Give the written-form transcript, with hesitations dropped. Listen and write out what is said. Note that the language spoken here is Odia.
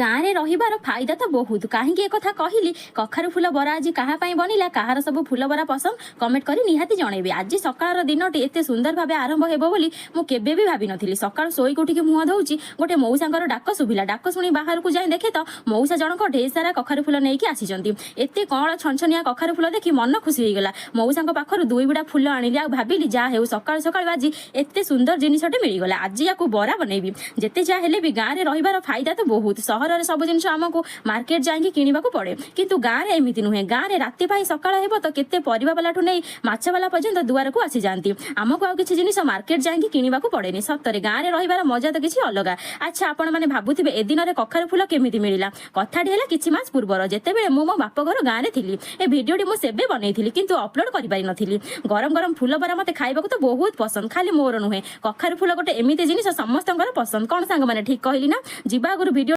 ଗାଁରେ ରହିବାର ଫାଇଦା ତ ବହୁତ। କାହିଁକି ଏକଥା କହିଲି? କଖାରୁ ଫୁଲ ବରା ଆଜି କାହା ପାଇଁ ବନିଲା? କାହାର ସବୁ ଫୁଲ ବରା ପସନ୍ଦ, କମେଣ୍ଟ କରି ନିହାତି ଜଣେଇବେ। ଆଜି ସକାଳର ଦିନଟି ଏତେ ସୁନ୍ଦର ଭାବେ ଆରମ୍ଭ ହେବ ବୋଲି ମୁଁ କେବେ ବି ଭାବିନଥିଲି। ସକାଳୁ ଶୋଇକି ଉଠିକି ମୁହଁ ଧୋଉଛି, ଗୋଟେ ମଉସାଙ୍କର ଡାକ ଶୁଭିଲା। ଡାକ ଶୁଣି ବାହାରକୁ ଯାଇ ଦେଖେ ତ ମଉସା ଜଣକ ଢେର ସାରା କଖାରୁ ଫୁଲ ନେଇକି ଆସିଛନ୍ତି। ଏତେ କଅଁଳ ଛନଛନିଆ କଖାରୁ ଫୁଲ ଦେଖି ମନ ଖୁସି ହେଇଗଲା। ମଉସାଙ୍କ ପାଖରୁ ଦୁଇ ବିଡ଼ା ଫୁଲ ଆଣିଲି ଆଉ ଭାବିଲି, ଯାହା ହେଉ, ସକାଳୁ ସକାଳୁ ଆଜି ଏତେ ସୁନ୍ଦର ଜିନିଷଟେ ମିଳିଗଲା। ଆଜି ୟାକୁ ବରା ବନେଇବି। ଯେତେ ଯାହା ହେଲେ ବି ଗାଁରେ ରହିବାର ଫାଇଦା ତ ବହୁତ। ସହରରେ ସବୁ ଜିନିଷ ଆମକୁ ମାର୍କେଟ ଯାଇକି କିଣିବାକୁ ପଡେ, କିନ୍ତୁ ଗାଁରେ ଏମିତି ନୁହେଁ। ଗାଁରେ ରାତି ପାଇଁ ସକାଳ ହେବ ତ କେତେ ପରିବା ବାଲାଠୁ ନେଇ ମାଛ ବାଲା ପର୍ଯ୍ୟନ୍ତ ଦୁଆରକୁ ଆସିଯାଆନ୍ତି। ଆମକୁ ଆଉ କିଛି ଜିନିଷ ମାର୍କେଟ ଯାଇକି କିଣିବାକୁ ପଡେନି। ସତରେ ଗାଁରେ ରହିବାର ମଜା ତ କିଛି ଅଲଗା। ଆଚ୍ଛା, ଆପଣମାନେ ଭାବୁଥିବେ ଏ ଦିନରେ କଖାରୁ ଫୁଲ କେମିତି ମିଳିଲା? କଥାଟି ହେଲା କିଛି ମାସ ପୂର୍ବର, ଯେତେବେଳେ ମୁଁ ମୋ ବାପ ଘର ଗାଁରେ ଥିଲି। ଏ ଭିଡ଼ିଓଟି ମୁଁ ସେବେ ବନେଇଥିଲି, କିନ୍ତୁ ଅପଲୋଡ କରିପାରିନଥିଲି। ଗରମ ଗରମ ଫୁଲ ବରା ମତେ ଖାଇବାକୁ ତ ବହୁତ ପସନ୍ଦ। ଖାଲି ମୋର ନୁହେଁ, କଖାରୁ ଫୁଲ ଗୋଟେ ଏମିତି ଜିନିଷ, ସମସ୍ତଙ୍କର ପସନ୍ଦ। କ'ଣ ସାଙ୍ଗମାନେ, ଠିକ କହିଲି ନା? ଯିବା ଆଗରୁ ଭିଡ଼ିଓ